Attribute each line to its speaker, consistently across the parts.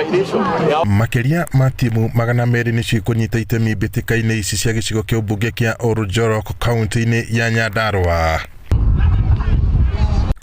Speaker 1: Inspiration ya
Speaker 2: Makĩria ma timu 200 nĩcio ikũnyita itemi mbĩtĩka-inĩ ici cia gĩcigo kĩa ũmbunge kĩa Oljorok kaunti-inĩ ya Nyandarua.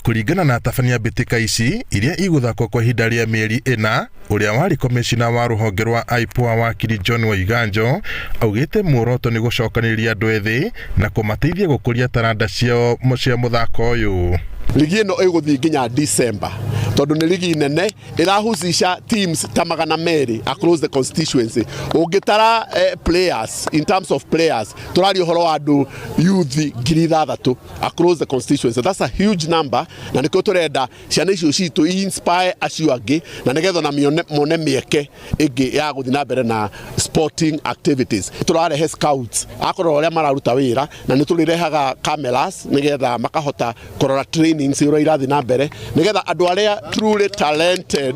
Speaker 2: Kũringana na atabania mbĩtĩka ici iria igũthakwo kwa ihinda rĩa mĩeri 4, ũrĩa warĩ komĩcina wa rũhonge rwa IPOA, wakiri John Waiganjo, augĩte muoroto nĩ gũcokanĩrĩria andũ ethĩ na kũmateithia gũkũria taranda ciao cia mũthako ũyũ.
Speaker 3: Ligi ĩno ĩgũthiĩ nginya December tondũ nĩ ligi nene ĩrahusisha teams ta 200 across the constituency. Ũngĩtara players, in terms of players, tũraria ũhoro wa andũ youth 6,000 across the constituency. That's a huge number, na nĩkĩo tũrenda ciana icio citũ inspire acio angĩ na nĩgetha ona mone mĩeke ĩngĩ ya gũthiĩ na mbere na sporting activities. Tũrarehe scouts akũrora ũrĩa mararuta wĩra, na nĩ tũrĩrehaga cameras nĩgetha makahota kũrora trainings ũrĩa irathiĩ na mbere, nĩgetha andũ arĩa truly talented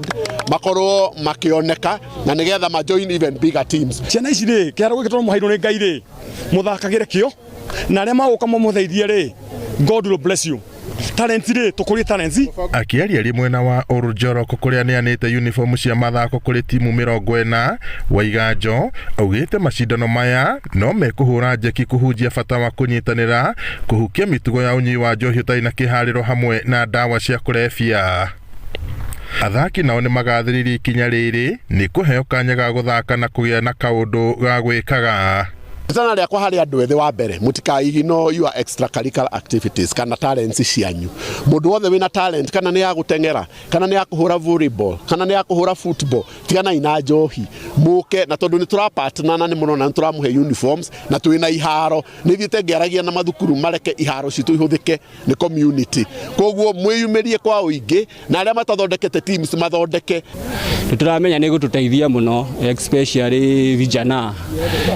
Speaker 3: makorwo makĩoneka na nĩgetha ma join even bigger teams.
Speaker 4: Ciana ici rĩ, kĩharo gĩkĩ tondũ mũhairwo nĩ Ngai rĩ, mũthakagĩre kĩo na arĩa magũka mamũteithie rĩ, God will bless you. Talent rĩ, tũkũrie talents.
Speaker 2: Akĩaria rĩ mwena wa Oljorok kũrĩa nĩanĩte uniform cia mathako kũrĩ timu 40, Waiganjo augĩte macindano maya no mekũhũra njeki kũhunjia bata wa kũnyitanĩra kũhukia mĩtugo ya ũnyui wa njohi ũtarĩ na kĩharĩro hamwe na ndawa cia kũrebia. Athaki nao nĩ magathĩrĩirie ikinya rĩrĩ nĩ kũheo kanya ga gũthaka na kũgĩa na kaũndũ ga gwĩkaga.
Speaker 3: Itana rĩakwa harĩ andũ ethĩ, wa mbere, mũtikaigino your extracurricular activities kana talents cianyu. Mũndũ wothe wĩna talent, kana nĩ ya gũteng'era, kana nĩ ya kũhũra volleyball, kana nĩ ya kũhũra football, tiganai na njohi, mũke. Na tondũ nĩ tũrapartner na nĩ mũrona nĩ tũramũhe uniforms na twĩna iharo, nĩ thiĩte ngĩaragia na mathukuru mareke iharo citũ ihũthĩke nĩ community. Koguo mwĩyumĩrie kwa ũingĩ, na arĩa matathondekete teams mathondeke.
Speaker 5: Nĩ tũramenya nĩ gũtũteithia mũno, especially vijana,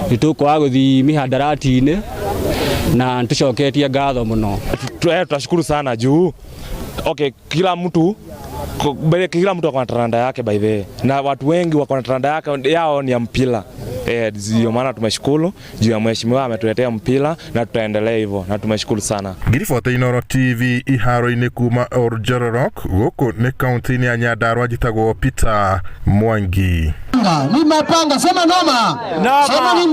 Speaker 5: nĩ tũkwaga gũthiĩ mihadarati-inĩ na nĩ tũcoketie ngatho mũno.
Speaker 6: Tutashukuru sana juu, okay, kila mtu kila mtu ako na talanta yake, by the way, na watu wengi wako na talanta yao ni ya mpira. Ndio maana tumeshukuru juu ya mheshimiwa ametuletea mpira na tutaendelea hivyo na tumeshukuru sana.
Speaker 2: Ngiribota Inooro TV iharo-inĩ kuma Oljororok gũkũ nĩ kaunti-inĩ ya Nyandarua, njĩtagwo Peter Mwangi.
Speaker 7: Nimepanga, sema noma. Sema ni